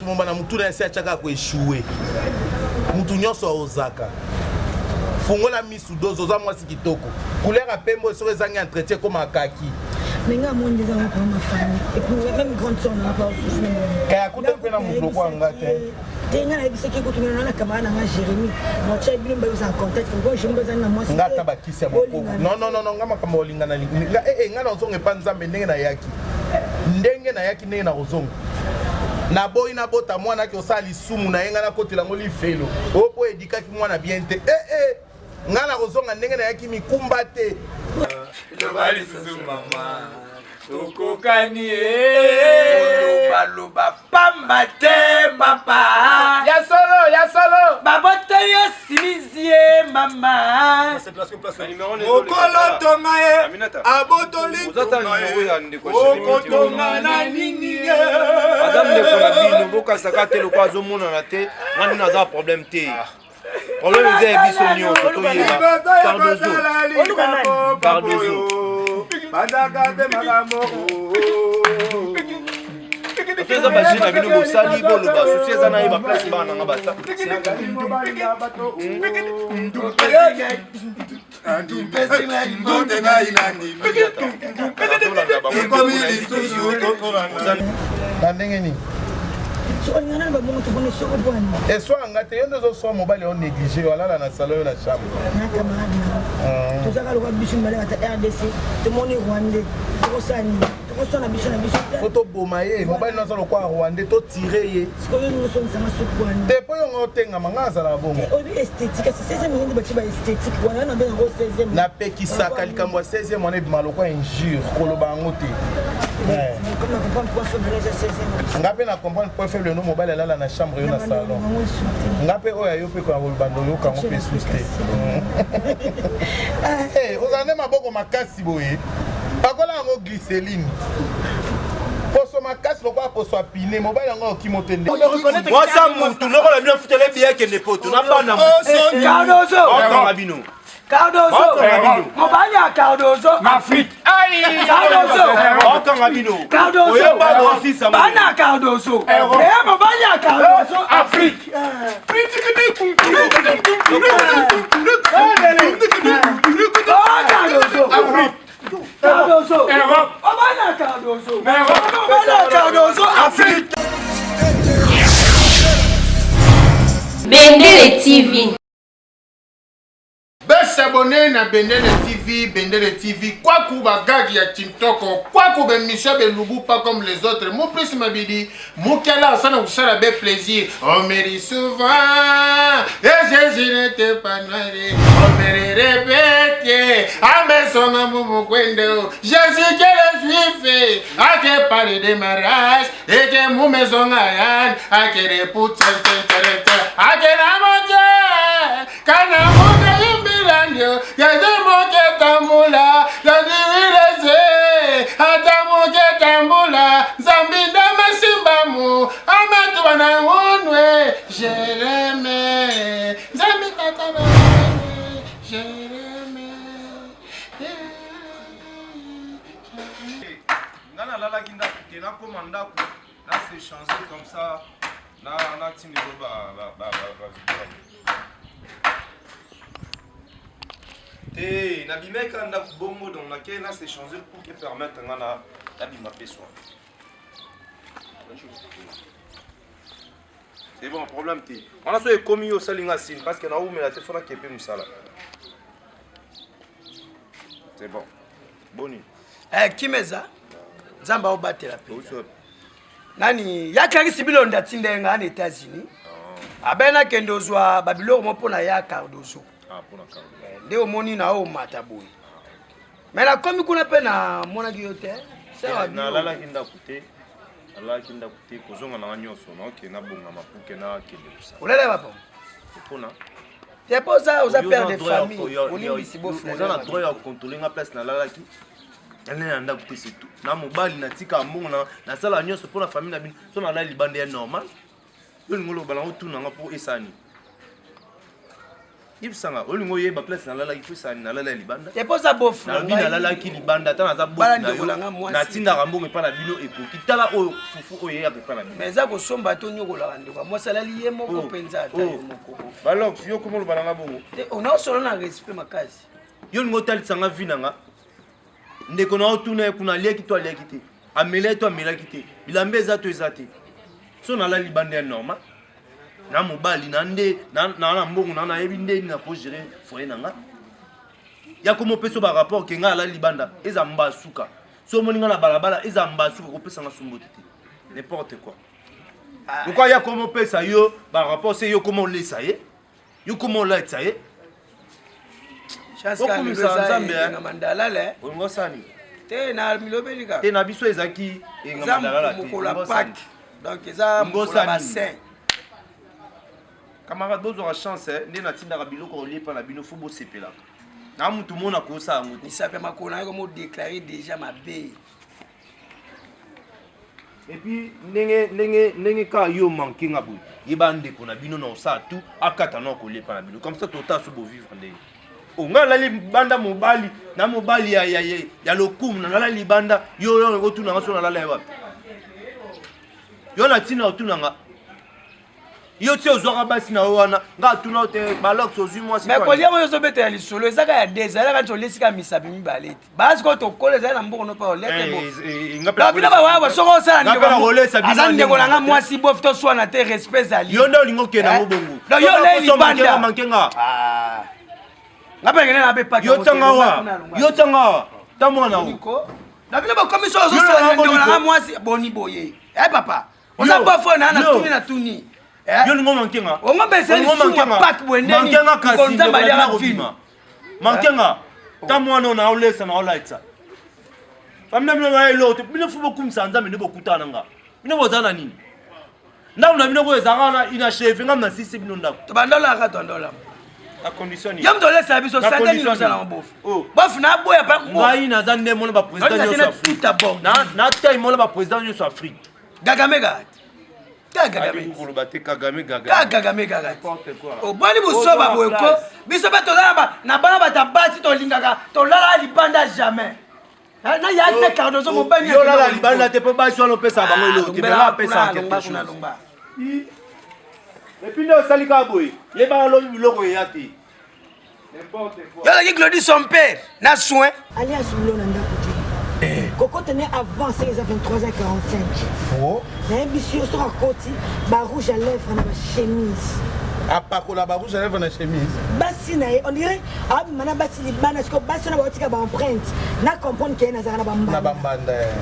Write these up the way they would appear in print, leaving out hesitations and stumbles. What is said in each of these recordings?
momba na mutu na ye asi atiaka ko echoue mutu nyonso aozaka fungola misu dozo oza mwasi kitoko couleur ya pembe oyo soki ezangi entretien ekoma kaki Mais nga monde eza ngo ma famille et puis même grande sœur na pas souci na moi. Kaya kuta mpe na mutu lokola nga te. Te nga nayebisaki kutu nga na camarade na nga Jérémie. Na tia bino ba en contact ko Jérémie baza na mwasi. Nga ata bakisi ya bokoko. Non non non nga makambo olinga na nga eh eh nga nazonga epa Nzambe ndenge nayaki. Ndenge nayaki ndenge nakozonga. Naboyi nabota mwana ake osala lisumu na ye nga nakotela yango lifelo. Oyo po edikaki mwana bien te. Eh eh nga nakozonga ndenge nayaki mikumba te loba lisusu mama tokokani kolobaloba pamba te papa ya solo ya solo baboteli yo simizie mama mokolo tonga ye abotoli tonga ye okotonga na nini ye aza ndeko na bino bokasaka te lokola azomonana te nga nde naza problème te ah. problème eza ya biso nyonso toyeba cardozo cardozo bandaka te makambo soki eza baje na bino bosali boloba susi eza na ye baplace bana nanga basa mbote ngai nandimi ekomi lisusu na ndenge nini eswa nga te yo nde ozoswa mobali o néglige yo alala na salon yo na chambre na camarade na tozaka lokola biso mibale bata rdc tomoni rwandais tokosala nini tokoswana biso na biso fo toboma ye mobali no aza lokola rwandais totire ye sikoyo nosongisanga suki wana te mpo yongo otengama ngai azalaka bongo eh, oyebi esthétique kasi 16e nde batie ba esthétique wana wana benga yango 16e napekisaka likambo ya 16e wana ebima lokola injure koloba yango te eh. nga mpe na comprendre point faible no mobali alala na chambre yo na salon nga mpe oyo ayo mpe kobanda oyoka yango mpe susu te eh, ozala nde maboko makasi boye pakola yango glyceline poso makasi lokola poso ya pine mobali yango okimo te nde mwasa mutu noko na bino afutele biye akende poto na bana Cardozo bino Cardozo mobali ya Cardozo Afrique Cardozo okanga bino Cardozo bana Cardozo eh mobali ya Cardozo Afrique Cardozo Afrique Cardozo. Europe. Obana Cardozo. Europe. Obana Cardozo Afrique. Bendele TV. S'abonner na Bendele TV, Bendele TV, kwaku ba gag ya Tintoko, kwaku ba émission belubu pas comme les autres. Mon plus mabidi, mukela osana kusala be plaisir. On me dit souvent, et Jésus n'était pas noir. On me répète, amesonga mumukwende. Jésus que le juif, a ke parler de mariage, et que mumesonga yan, a ke repousse, a ke namote, kana moke yimbilandio, yaze moke tambula, yaziwileze, ata moke tambula, nzambi ndamasimbamu, amatuba na ngunwe, Jereme, nzambi tata na ngunwe, Jereme. Nga nalalaki ndako te nakoma ndako na se changer comme ça na natindelo ba ba ba ba video te nabimaki kaka ndako bongo donc nakei na se changer pour que permettre nga na nabima mpe soir c'est bon problème te wana so ekomi yo osali nga signe parce que naumela te fo nakepe mosala c'est bon boni eh, kimeza nzambe aobatela mpenza nani ya clarisse bilonda atinda ye ngai na états-unis ah. abe nakende ozwa babiloko mo mpo na ya cardozo ah, eh, nde omoni na omata boye ah, me nakomi kuna mpe namonaki yo te eh, nalalaki ndako te nalalaki ndako te kozonga nanga nyonso naoke nabongama puke nakende kosala olala bapo mpona te mpo oza oza père de famille olimbisi boza na droit ya contrôle nga place nalalaki nalali na ndako te c'est tout na mobali natika mbongo nasala nyonso mpo na famille na bino so nalali libanda ya normal yo olingi oloba nango tuna nga mpo esani. Yebisanga olingo oyeba place nalalaki po esani nalala ya libanda. Te poza bof. Nalobi nalalaki libanda ata naza bof na yo. Natindaka mbongo epai na bino ekoki. Tala oyo fufu oyo eyaka epai na bino. Mais eza kosomba to nyokolaka ndeko. Mwasi alali ye moko mpenza ata ye moko. Balox yo koma oloba na nga bongo. Te onaosolo na respect makasi. Yo olingi otalisa nga vie na nga. Ndeko na yo tuna ye kuna aliaki to aliaki te. Amelaki to amelaki te. Bilamba eza to eza te. So nalali libanda ya normal. Na mobali na nde na na mbongo na nayebi nde nini nako gérer foyer na nga. Ya komo peso ba rapport ke nga alali libanda eza mbasuka. So omoni nga na balabala eza mbasuka kopesa nga sumbote te. N'importe quoi. Pourquoi ya komo pesa yo ba rapport se yo komo olesa ye? Yo komo olatisa ye? Okumisa Nzambe eh. Mandalala. Olingo osani? Te na milobeli kaka. Te na biso ezalaki enga mandalala te. Mokolo ya Pâques. Donc eza mokolo ya bassin. Camarade bozwaka chance eh, nde natindaka biloko kolia epa na bino fo bosepelaka. Na mutu mona kosala yango te. Misapi ya makolo na yo komo déclarer déjà mabe. Et puis ndenge ndenge ndenge kaka yo manque nga boye yeba ndeko na bino na osala tout akata na kolia epa na bino comme ça tota so bovivre ndenge o nga nalali libanda mobali na mobali ya, ya, ya, ya lokumu na nalali libanda yo yo otuna nga so nalala ye wapi yo na ntina otuna nga yo ti ozwaka basi na yo wana nga atuna yo te balox ozwi mwasi mais kolia oyo ozobetela lisolo ezaka ya de ezalaka nti olesi kaka misapi mibale te basi koyo tokola ezali na mboko no mpe olia te eh, bino bawawa soki osala aza ndeko na nga mwasi bof toswana te respect ezali yo nde olingi okende yango bongo donc yo olei libanda ah. nga mpe nakende na be paki yo tianga awa yo tianga awa ta mwana o na bino bokomi so ozosala ndeko na nga mwasi boni boye e papa oza bafo na na tuni na tuni eh? yo lingo mankenga ongo bese lisumu pak boye ndeni mankenga kasi nzambe aliaka film mankenga eh? ta mwana oyo naolesa naolaitisa bamina bino baya eloko te bino fo bokumisa nzambe nde bokutana na nga bino boza na nini ndako na bino koyo ezalaka wana inacheve nga na sisi bino ndako tobandolaka tondolama na condition nini yo moto olesaka biso sante nini osala yango bofu oh. bofu naboya ngai naza nde mona baprésident nyonso afrique na tai mona baprésident nyonso afrique Gagame kaka te. Koloba te Kagame Kagame. Kaka Kagame kaka te. Obwani busoba boye ko biso pe toza na bana bata basi tolingaka tolala libanda jamais. Na ya te Cardozo mobali yo lala libanda te po basi wana opesa bango eloko te mais apesa quelque chose. Et puis nde osali kaka boye yebaka lobi biloko eya te. Yo ozalaki Glody son père na soin. Alias Ulo na ndako te. Eh. Kokota ne avant seke eza 23h45. Oh. Nayebisi yo soki akoti ba rouge à lèvres na ba chemise. Apakola ba rouge à lèvres na chemise. Basi na ye on dirait abima na basi libanda sikoyo basi wana baotika ba empreinte na comprendre ke ye nazalaka na bambanda. Na bambanda. Eh.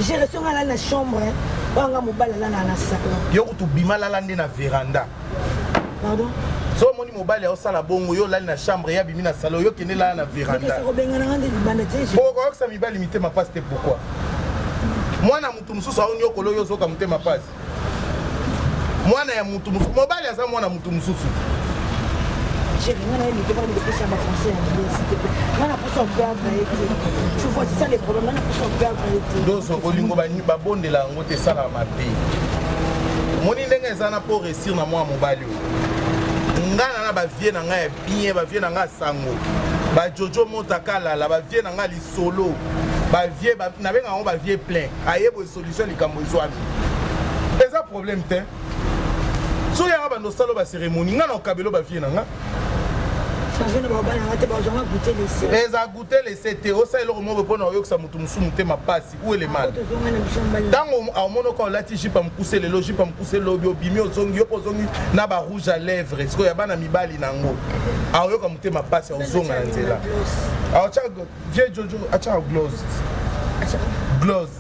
Gération nga alali na chambre oyo nga mobali alalaka na salon. Yo kutu bima lala nde na veranda. Pardon? So omoni mobali aosala bongo yo olali na chambre ye abimi na salon yo kende lala na veranda. Okoyokisa mibali mitema mpasi te pourquoi? Mwana mutu mosusu aonyokolo yo ozoka motema mpasi. Mwana ya mutu mosusu mobali aza mwana mutu mosusu. Chérie, nga nayebi te bana kopesa ba conseil ya bien s'il te plaît. Nga na posa perdre ye te. Tu vois, c'est ça le problème. Nga na posa perdre ye te. Dozo bolingo babondela yango te esalaka mabe. Omoni ndenge eza na mpo réussir na mwana mobali oyo. Nga na na ba vie na nga ya bien, ba vie na nga sango. Ba Jojo Motakalala, ba vie na nga lisolo. Ba vie nabenga yango ba vie plein. Aye boye solution likambo ezwami. Eza problème te. Soki yanga bando salo ba cérémonie, nga na okabelo ba vie na nga. Eza goûter laisser te osala eloko moko mpo na oyokisa moto mosusu motema mpasi où est le mal ntango aomonaka olati jupe ya mokuse lelo jupe ya mokuse lobi obimi ozongi yo mpo ozongi na ba rouge à lèvre sikoyo ya bana mibali na yango aoyoka motema mpasi aozonga na nzela aotya vieux jojo atyaka glose glose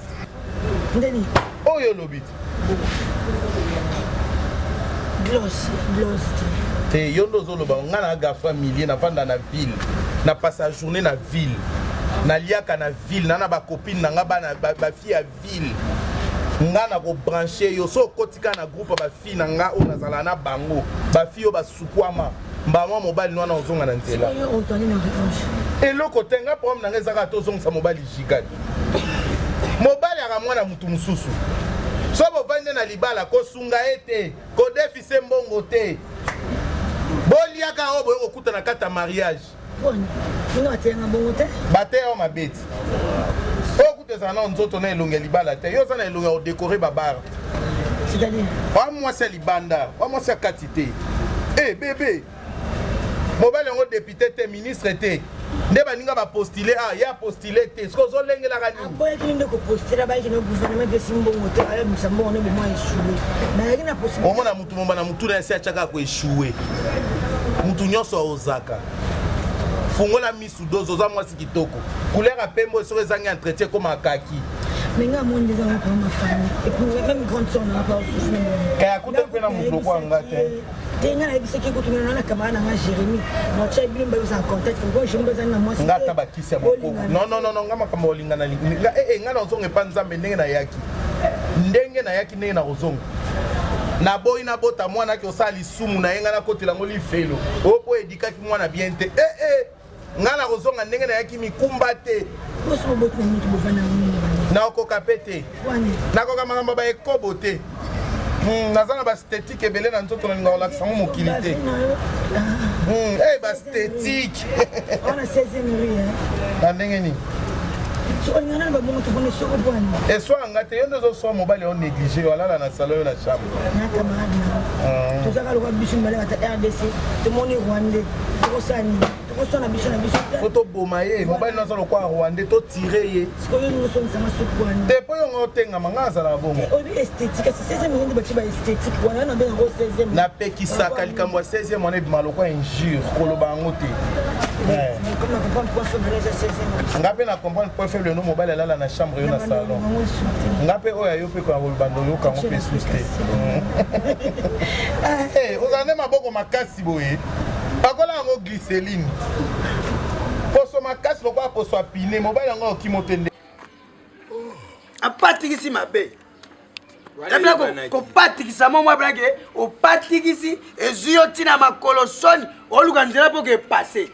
ndeni oyo olobi te glose glose te yo nde ozoloba ngai na garçon ya milieu navanda na ville na pasa journée na ville naliaka na ville na na bacopine na nga bana bafille ya ville nga na kobranche yo so okoti kaka na groupe ya bafille na nga oyo nazala na bango bafille oyo basukwama mbama mobali wana ozonga na nzela eloko te nga problème na nga ezaka tozongisa mobali gigadi mobali aka mwana mutu mosusu so bovandi na libala kosunga ye te kodefise mbongo te. Boliaka oyo boye kokuta na kati ya mariage. Bino bateyanga bongo te. Bateya yo mabe ti. Oyo kutu ezala na nzoto na elongi ya libala te. Yo oza na elongi ya kodekore babar. C'est-à-dire? Wa mwasi ya libanda, wa mwasi ya kati te. Eh bebe. Mobali yango député te, ministre te. Nde baninga ba postuler ah ya postuler te. Siko ozolengelaka nini? Aboyaki nde ko postuler abayaki na gouvernement epesi mbongo te, ayebimisa mbongo nde bomwa échoué. Nayaki na possibilité. Omona mutu momba na mutu na ye si atiaka ko échouer. Mutu nyonso aozaka. Fungola misu dozo oza mwasi kitoko. Couleur ya pembe soki ezangi entretien ekoma kaki. Mais nga moni eza nga ma famille. Et puis même grande sœur na pas souci na moi. Kaya kuta mpe na mutu lokola nga te. Te nga nayebisaki kutu nga na camarade na nga Jérémie. Na tia bino ba en contact ko Jérémie bazali na mwasi. Nga ata bakisi ya bokoko. Non non non nga makambo olinga na nga eh eh nga nazonga epa Nzambe ndenge nayaki. Ndenge nayaki ndenge nakozonga. Naboyi nabota mwana ake osala lisumu na ye nga nakotela yango lifelo. Oyo po edikaki mwana bien te. Eh eh nga nakozonga ndenge nayaki mikumba te. Nakokoka mpe te. Nakoka makambo ya ba ekobo te. Naza na bastetike ebele na nzoto nalinga kolakisa yango mokili te. Hey, bastetike na ndenge nini? Eswa nga te, yo nde ozoswa mobali yo néglige yo alala na salon yo na chambre. Tozaka lokola biso mibale bata RDC tomoni rwandais tokosala nini? Tokoswana biso na biso te. Fo toboma ye mobali naza lokola rwandais totire ye. Sikoyo nosongisanga suku wana te mpo yongo otengama nga azalaka bongo. Oyebi esthétique kasi 16e nde batie ba esthétique wana wana benga ngo 16e. Napekisaka likambo ya 16e wana ebima lokola injure koloba yango te. Nga mpe na comprendre point faible no mobali alala na chambre yo na salon. Nga mpe oyo ayo mpe koloba ndoyoka yango mpe susu te. Ozala nde maboko makasi boye. Pakola yango glycéline. Poso makasi lokola poso ya pine mobali yango okimo te nde. Apatikisi mabe. Ebla kopatikisa mo mwa blake opatikisi ezwi yo ntina makolo soni oluka nzela mpo ke passe.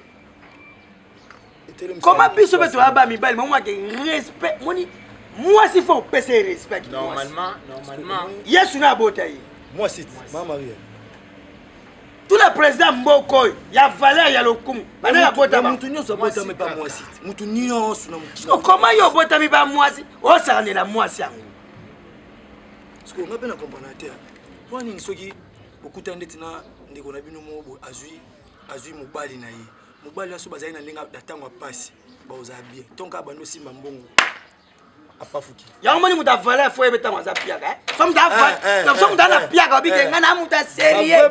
Koma biso mpe toya ba mibali mo mwake respect moni mwasi fo opesa ye respect. Normalement, normalement. Yesu na abota ye. Mwasi mama Maria. Tout le président mboko oyo ya valeur ya lokumu bana abota mutu nyonso abotami pa mwasi mutu nyonso na mokili. Okoma yo obotami pa mwasi osakanela mwasi yango. Sikoyo nga mpe na comprendre te mpo nini soki okutani ndeti na ndeko na bino moko boye azwi azwi mobali na ye mobali nyonso bazali na ndenge na ntango ya mpasi bakozala bien tonka abandi osimba mbongo apafuki yango moni moto avaleur fo yebe ntango aza piaka so moto so moto ana piaka obike nga na moto aserie.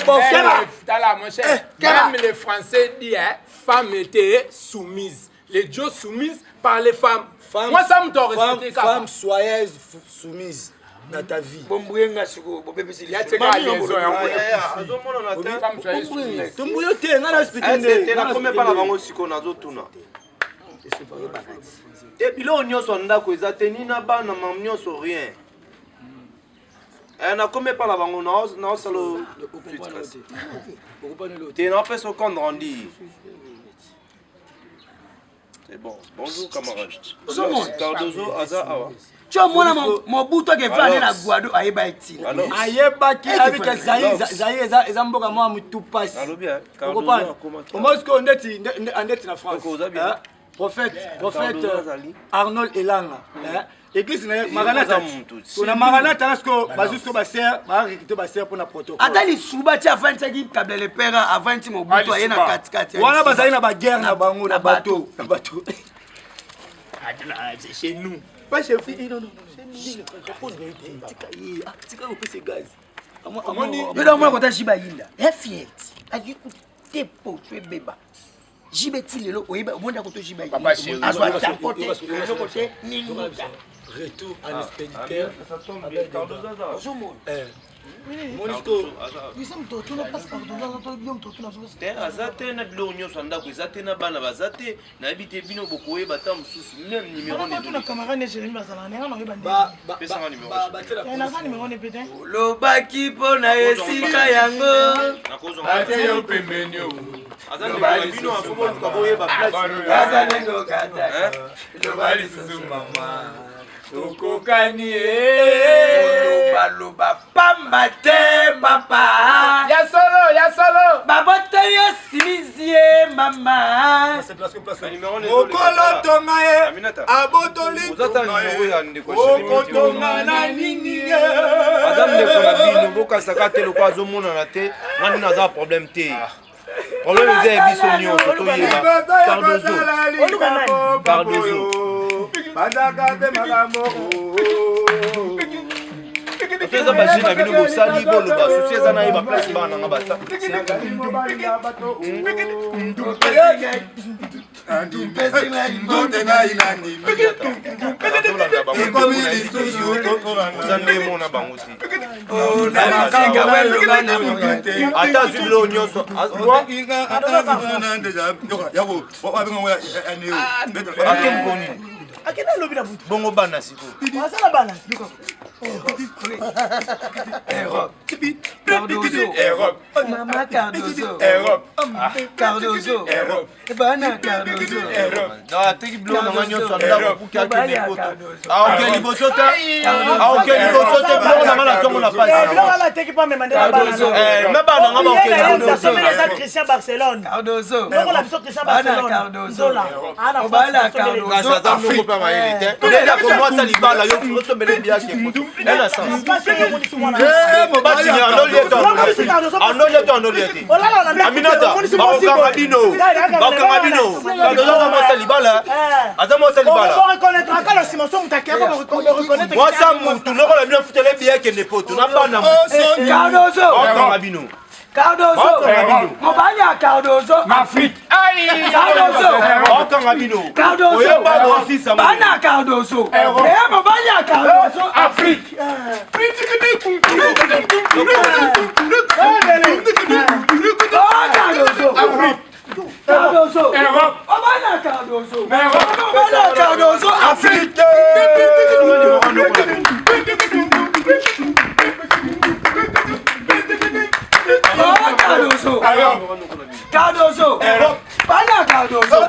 Tala mon cher, même les français dit hein, femme était soumise, les dieux soumises par les femmes. Moi ça me doit respecter. Femme soyeuse soumise dans ta vie. Bombuyenga sikoyo bobebisi tombuyo te nga na explique nde nakomi epa na bango sikoyo nazotuna te biloko nyonso ya ndako eza te ni na bana mam nyonso rien. Nakomi epa na bango naosala te naopesa compte rendu. C'est bon. Bonjour camarade. Cardozo aza awa. Tio mwana Mobutu akefanda na Guado ayeba etina. Ayebaki abika Zaire Zaire eza eza mboka mwa mutu pasi. Alobi hein. Cardozo akoma. Moi ce que ndeti ndeti na France. Prophète prophète Arnold Elanga. Église na Maranatha. Na Maranatha là ce que bazu ce que ba sœur ba recruter ba sœur pour na protocole. Ata lisuba ti avandisaki kabla le père avandisi Mobutu aye na katikati. Wana bazali na ba guerre na bango na bateau na bateau. C'est chez nous. Pas chez vous. Non non non. Tika ye. Tika opesa gaz. Yo da mwana kota jiba yinda. Ya fiet. Ayi te po tu ebeba. Jibe ti lelo oyeba omonda koto jiba yinda. Azwa tapo te, eloko te, ni nguta. Retour à l'expéditeur. Ozomona. Monisco. Te aza te na biloko nyonso ya ndako eza te na bana baza te nayebi te bino bokoyeba ata mosusu même numéro olobaki mpo na esika yango ate yo pembeni o aza ndeko na bino afo boluka boyeba place loba lisusu mama tokokani olobaloba pamba te papa ya solo ya solo baboteli yo. Mama. Mokolo tonga ye abotoli okotonga na nini ye aza ndeko na bino bokasaka te lokola azomonana te nga nini aza problème te ah. problème eza ya biso nyonso toyeba cardozo cardozo bazaka te makambo soki eza baje na bino bosali boloba susi eza na ye baplace bana nanga basa oza nde mona bango te ata azwi biloko nyonso akemkoni akende alobi na butu bongo bana sikoyo aza na bana Cardozo. Mama Cardozo. Cardozo. Bana Cardozo. ateki biloko nanga nyonso ya ndako puki akende poto aoke liboso te aoke liboso te biloko nanga nazongo na pasi na bana nanga baokende Christian Barcelone. Cardozo. Lokola biso Christian Barcelone. Cardozo. Obala Cardozo. Aza moko mpe mayele te. Nde komwasa libala yo osombele biaki ena sens. Mobali anoli to anoli te. Aminata bakokanga bino. Bakokanga bino. Cardozo aza mwasa libala. Aza mwasa libala. Mwasa mutu lokola bino futele biaki nde poto na bana. Cardozo. Bakokanga bino. Cardozo mobali ya Cardozo Afrique Cardozo okanga bino Cardozo bana Cardozo eh mobali ya Cardozo Afrique oh Cardozo Afrique Cardozo Europe mobali ya Cardozo mobali ya Cardozo Afrique Cardozo. Cardozo. Bana Cardozo.